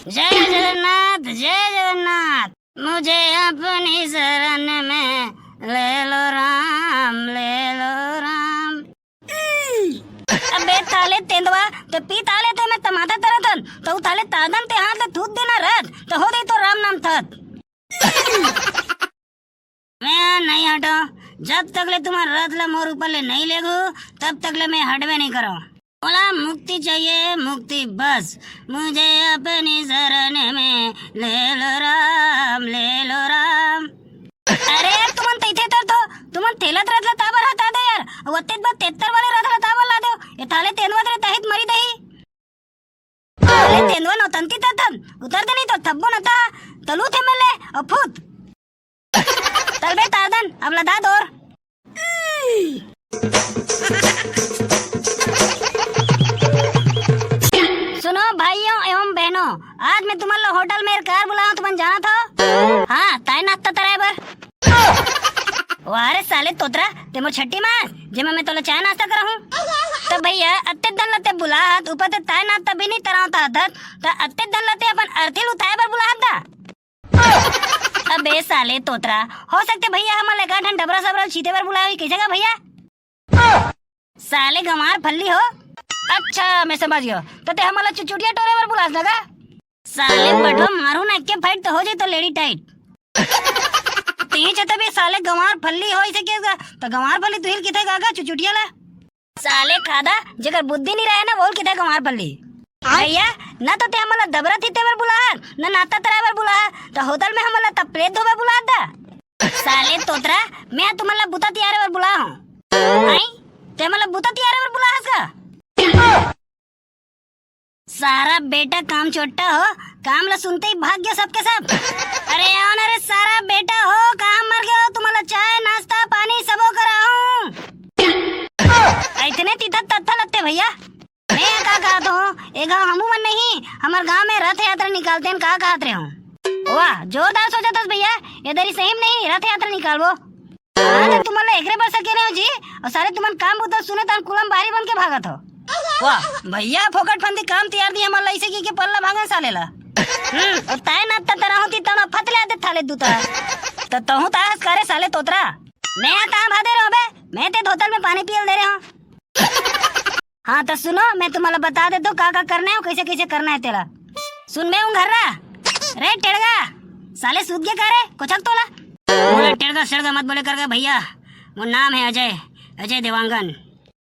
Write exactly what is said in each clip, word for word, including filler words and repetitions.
जय जगन्नाथ, जय जगन्नाथ। मुझे अपनी शरण में ले लो राम, ले लो राम। अबे थाले तेंदवा, ते पी थाले ते मैं तमाथा तरतन, तो थाले तादन ते हाथ ले थूत देना रथ, तो हो दे तो राम नाम थत। मैं नहीं हटो, जब तक ले तुम्हार रथ ला मोर ऊपर ले नहीं लेगो, तब तक ले मैं हटबे नहीं करो। बोला, मुक्ति चाहिए, मुक्ति बस, मुझे अपनी शरण में ले लो राम, ले लो राम। अरे यार, तुमन तैथे तर तो, तुमन थेलत रथ ला ताबर हटा दे यार, वत्ते बा तेत्तर वाले रथ ला ताबर ला दो, ये थाले तेंदवा रे तहित मरी दही। थाले तेंदवा नौतंती तथन, उतर दे नहीं तो थब्बो नता, तलू थे मले, और फुत। तलबे तारदन, अब लदा दौर। सुनो भाइयों एवं बहनों, आज मैं तुम्हारे लो होटल में कार बुलाऊं, तुमन जाना था? हाँ, ताय नाश्ता तराए बर। वाह रे साले तोतरा, ते मोर छट्टी मार, जेमा मैं तोला चाय नाश्ता कराहूं। तो भैया, अत्ते दन लते बुलाहत, ऊपर ते ताय नाश्ता भी नहीं तरावता हत, तो अत्ते दन लते अपन अर्थी ल उठाए बर बुलाहत दा। अबे साले तोतरा, हो सकते भैया हमन ला एकाध ठन डबरा सबरा छीते बर बुलाए होही, कइसे गा भैया? साले गंवार फल्ली हो। अच्छा, मैं समझ गयो, तो ते हमन ला चुचुटिया टोरे बर बुलास ना गा? साले बटवा मारू ना, एक्के फाइट तो हो जाई तो लेडी टाइट। तें चतबे साले गंवार फल्ली हो, इसे के गा? तो गंवार फल्ली तुहिल किथे गा गा चुचुटिया ला? साले खादा, जेकर बुद्धि नहीं रहे ना, वोल किथे गंवार फल्ली। भैया, ना तो ते हमन ला दबरा थीते बर बुलाहर, ना नाता तराए बर बुलाहर, तो होटल में हमन ला तपले धोबे बुलात दा। साले तोतरा, मैं तुमन ला बुता तियारे बर बुला हूँ। आई? ते हमन ला बुता तियारे बर बुलाहस का? सारा बेटा काम चोट्टा हो, काम ला सुनते ही भाग गया सबके सब। अरे आओ ना रे सारा बेटा हो, कहाँ मर गए हो? तुम्हारा चाय, नाश्ता, पानी सबो कराऊं। इतने तीथा तत्था लगते भैया। मैं का कहत हूँ, ए गाँव हमू मन नहीं, हमार गाँव में रथ यात्रा निकालते हैं, का कहत रहे हो? वाह, जोरदार सोचत हस भैया, ये दरी सही में नहीं रथ यात्रा निकालबो। हाँ, तो तुमन ला एकरे बर सकेने हो जी, और साले तुमन काम बुता सुने तहन कुलम बाहरी बन के भागत हो। वाह, भैया फोकट फंदी काम तियार दी हमन ला, इसे की के पल्ला भागन साले ला। हम्म, और ताय नाता तरा होती तब ना फतले आते थाले दूता। तो तहूँ ताहस करे साले तोतरा। मैं ता भादे रहो बे, मैं ते धोतल में पानी पियल दे रहे हो। हाँ, तो सुनो, मैं तुम्हारा बता देता हूँ का का करना है और कैसे कैसे करना है तेला। सुन बे उंघर्रा, रे टेड़गा, साले सूत गया का रे? कोचक तोला। मोला टेड़गा सेड़गा मत बोले करके भैया, मोर नाम है अजय, अजय देवांगन।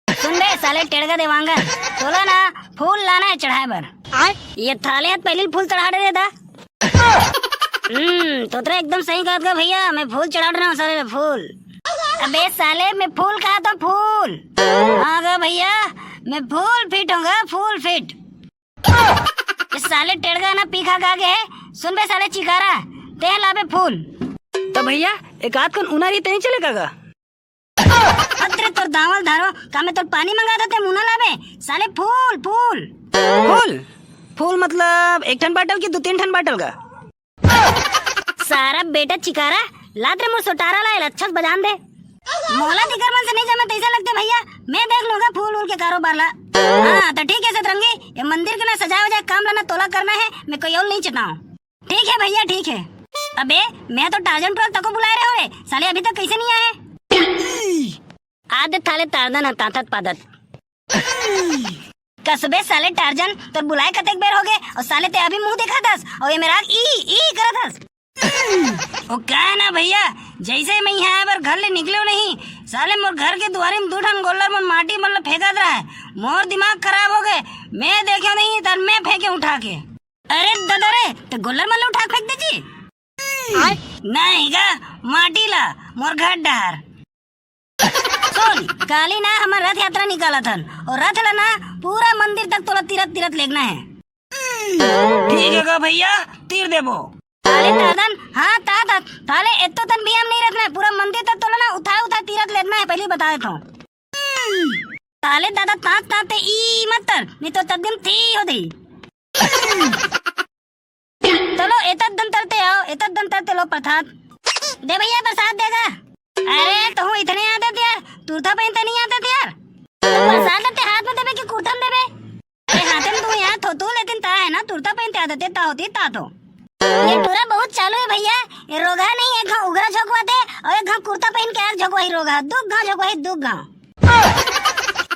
सुन बे साले टेड़गा देवांगन, तोला ना फूल लाना है चढ़ाए बर। आय? ये थाले हाथ पहले फूल चढ़ा दे दा। हम्म, तोतरा एकदम सही कहत गा भैया, मैं फूल चढ़ा रहा हूँ साले ला फूल। अबे साले, मैं फूल कहा था, फूल। हाँ गा भैया, मैं फूल फिट हूँ गा, फूल फिट। ये साले टेड़गा ना पी खा गा गे है। सुन बे साले चिकारा, ते लाबे फूल। तो भैया, एक आध कन उनारी ते नहीं चलेगा गा? अतरे तोर दावल धारो, का मैं तोर पानी मंगा देते मुना लाबे? साले फूल, फूल। फूल? फूल मतलब एक ठन बाटल की दो तीन ठन बाटल का? सारा बेटा चिकारा, लात रे मोर सोटारा ला, अच्छा से बजान दे। मोला दिकर मन से नहीं जमे तैसा लगते भैया, मैं देख लूंगा फूल उल के कारोबार ला। हाँ, तो ठीक है सतरंगी, ये मंदिर के ना सजाए वजाए काम ला ना तोला करना है, मैं कोई और नहीं चटाऊँ। ठीक है भैया, ठीक है। अबे, मैं तो टार्जन ट्रोल तको बुलाए रहे हो रे। साले अभी तक कैसे नहीं आए? आदे थाले तारदन ह तांथत पादत। कसबे साले टार्जन, तोर बुलाए कतेक बेर हो गए और साले ते अभी मुंह देखा दस और ये मेरा ई, ई करत हस। ओ का है ना भैया, जैसे मैं यहाँ पर घर ले निकले नहीं, साले मोर घर के दुआरे में दू ठन गोल्लर मन माटी मन ल फेंकत रहा है। मोर दिमाग खराब हो गए, मैं देखे नहीं तर मैं फेंके उठा के। अरे दादा रे, तो गोल्लर मन ल उठा के फेंक दे जी। आय? नहीं गा, माटी ला, मोर घर डहर। सुन, काली ना हमर रथ यात्रा निकालत हन, और रथ ला ना पूरा मंदिर तक तोला तीरथ तीरथ लेगना है। ठीक है गा भैया, तीर देबो। ताले तादन, हाँ तात, ताले एत्तो तन भी हम नहीं रखना है, पूरा मंदिर तक तोला ना उठा उठा तीरथ लेगना है, पहले बता देता हूँ। ताले दादा तात तात ते ई मत तर, नहीं तो तद्दिम थी हो दे। चलो, एतत दन तरते आओ, एतत दन तरते लो प्रसाद। दे भैया, प्रसाद देगा। अरे, तहूँ इतने आदत यार, तुरथा पहनते नहीं आदत यार। तो प्रसाद लेते हाथ में देबे कि कुर्ता में देबे? अरे, हाथे में तू यहाँ थो, तू लेकिन ता है ना, तुरता पहिनते आदते ता होती ता तो। ये टूरा बहुत चालू है भैया। ये रोगहा नहीं, एक घाव उघरा झोंकवाथे और एक घाव कुर्ता पहिन के आग झोंकवाही रोगहा, दू घाव झोंकवाही, दू घाव।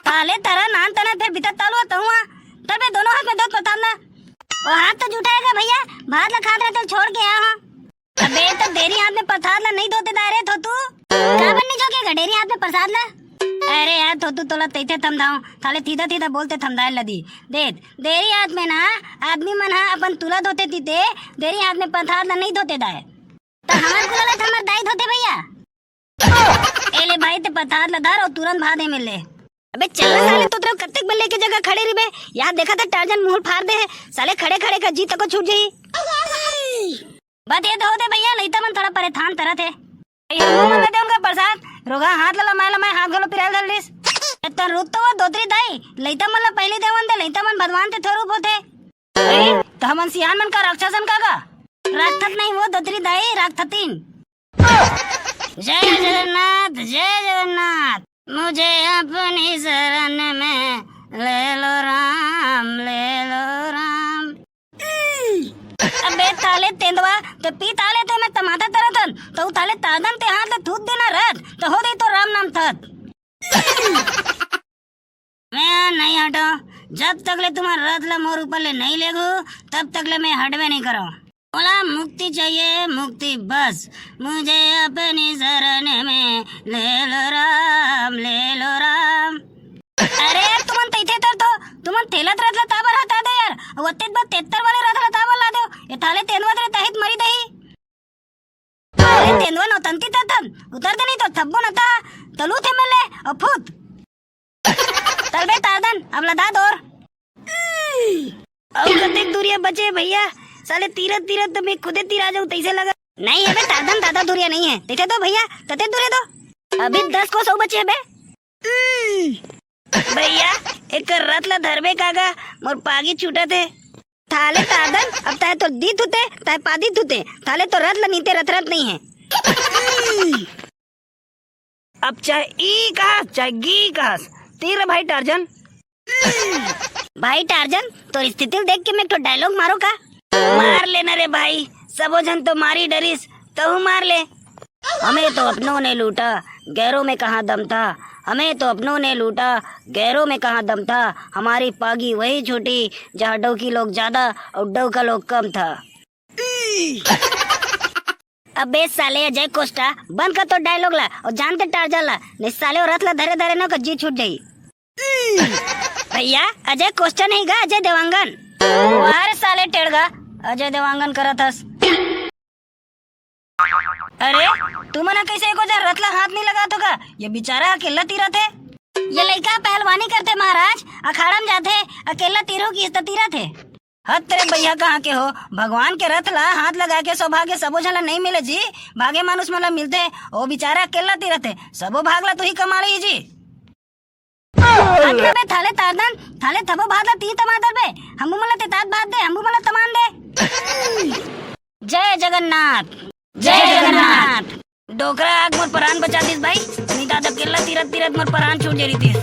ताले तारा नान तना फिर बिता तालू तो हुआ। तबे दोनों हाथ में दो पताल ना। वो हाथ तो जुटाएगा भैया, भात ला खात रहते छोड़ के यहाँ। अबे तो डेरी हाथ में प्रसाद ला नहीं धोते दाय रे थोतू। काबर नहीं झोंकेगा डेरी हाथ में प्रसाद ला? अरे यार थोतू तोला तैथे थमदाओ, थाले थीदा थीदा बोलते थमदाय लदी। देख, डेरी हाथ में ना आदमी मन हा अपन तुला धोते तीते, डेरी हाथ में प्रसाद ला नहीं धोते दाय। तो हमार कुला ला तो हमार दाई धोते भैया। ए ले भाई ते प्रसाद ला धर और तुरंत भादे में ले। अबे चल ना साले, तो तेरे कत्ते बल्ले के जगह खड़े रहिबे। यार देखा था टार्जन मुंह फाड़ दे है। साले खड़े खड़े का जी तको छूट जाई। बात ये तो होते भैया, लइता मन थोड़ा परेशान तरत है। ये मुंह में दे उनका प्रसाद, रोगा हाथ ला लमाए लमाए हाथ घलो पिराल धर लिस। इतना रुक तो वो दोतरी दाई, लइता मन ला पहली देवन दे, लइता मन भगवान ते थोरू होते। अरे, तो हमन सियान मन का राक्षसन का का? राक्षस नहीं वो दोतरी दाई, राक्षसीन। जय जगन्नाथ, जय जगन्नाथ। मुझे अपनी शरण में ले लो राम, ले लो राम। अबे ताले तेंदवा, तो पी ताले ते मैं तमाता तरतन, तो ताले तादन ते हाथ ले थूत देना रथ, तो हो दे तो राम नाम थत। मैं यहाँ नहीं हटो, जब तक ले तुम्हार रथ ला मोर ऊपर ले नहीं लेगो, तब तक ले मैं हटबे नहीं करो। बोला मुक्ति चाहिए, मुक्ति बस, मुझे अपनी शरण में ले लो राम, ले लो राम। अरे यार, तुमन तैथे तर तो, तुमन थेलत रथ ला ताबर हटा दे यार, वत्ते बस तेत्तर वाले रथ ला ताबर ला दो, ये थाले तेनवत रे तहित मरी दही। अरे तेंदुआ नौतंती तथन, उतर दे नहीं तो थब्बो न ता, तलू थे मले, और फुत। तलबे तारदन, अब लदा दौर। और कतेक दूरिया बचे भैया, साले तीरत तीरत तो मैं खुदे तीरा जाऊं तैसे लगा। नहीं है बे तारदन, दादा दूरिया नहीं है, देते दो भैया, तते दूरे दो। अभी दस कोस और बचे है बे। भैया, एक रथ ला धरबे कागा, मोर पागी छूटत हे। थाले तादन, अब ताहे तो दीत हुते, ताहे पादीत हुते, थाले तो रथ ला नीते रथ रथ नहीं है। अब चाहे ई कहस, चाहे गी कहस, तीर भाई टार्जन। भाई टार्जन, तोर स्थिति ल देख के मैं एक ठो डायलॉग मारो का? मार लेना रे भाई, सबो झन तो मारी डरिस, तहू मार ले। हमें तो अपनों ने लूटा, गैरों में कहाँ दम था। हमें तो अपनों ने लूटा, गैरों में कहाँ दम था। हमारी पागी वही छूटी, जहाँ डौकी लोग ज्यादा और डौका लोग कम था। अबे साले अजय कोस्टा, बंद कर तो डायलॉग ला और जानते टार्जन ला, नहीं साले वो रथ ला धरे धरे ना का जी छूट जाई। भैया, अजय कोस्टा नहीं गा, अजय देवांगन। वाह रे साले टेड़गा, अजय देवांगन करत हस। अरे, तुमन ह कइसे एको झन रथ ला हाथ नहीं लगात हो का? ये बेचारा अकेल्ला तीरत हे। ये लइका पहलवानी करथे महाराज, अखाड़ा में जाथे, अकेल्ला तीरहू किहिस त तीरत हे। हत रे भैया कहाँ के हो, भगवान के रथ ला हाथ लगा के सौभाग्य सबो झन ला नहीं मिले जी, भागे मानुष मन ला मिलथे, ओ बेचारा अकेल्ला तीरत हे, सबो भाग ला तुही कमा लही जी। हाथ में बे थाले तारदन, थाले थबो भात ला ती टमाटर बे, हमू मन ला तेतात भात दे, हमू मन ला तमान दे। जय जगन्नाथ, जय जगन्नाथ। डोकरा आग मोर परान बचा दिस भाई, नहीं तो आज अकेल्ला तीरत तीरत मोर परान छूट जे रहितिस।